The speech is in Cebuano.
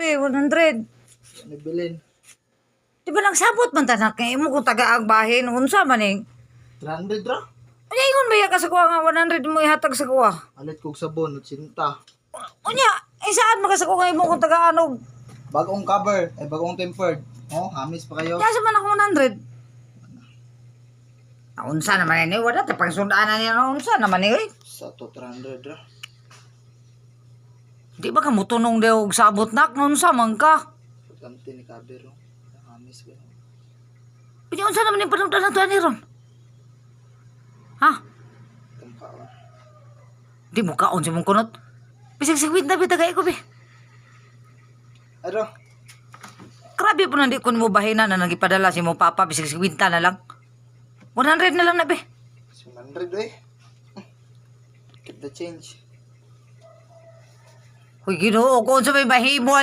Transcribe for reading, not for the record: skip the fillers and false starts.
Be, 100. Nagbilin. Di ba nagsabot man tanak kay imo kung taga ang bahin unsa man ning? 300 ra. Unya ingon ba ya ka sa kuha nga 100 mo ihatag sa kuha? Alit kog sabon, 80. Unya, eh saan man ka sa kuha nga imo kung tagaan og Bagong cover, ay bagong tempered. Oh, hamis pa kayo. Kaya sa man ako 100. Ah, unsa naman ini, wala ta pang sundaan na niya, unsa naman ni oy. Sa to 300 ra. Di ba ka mutunong daw og sabot nak unsa man ka? Importante ni cover oh. Hamis kayo. Unya unsa naman ning panungdan nato ani ron? Ha? Tangkaon. Di mo kaon sa mong kunot. Bisag sigwit na bitagay ko bi. Ano? Grabe po nandi kun mo bahina na nagipadala si mo papa bisag sigwinta na lang. 100 na lang na be. 100 eh. Keep the change. Huy, Ginoo ko unsa may mahimo.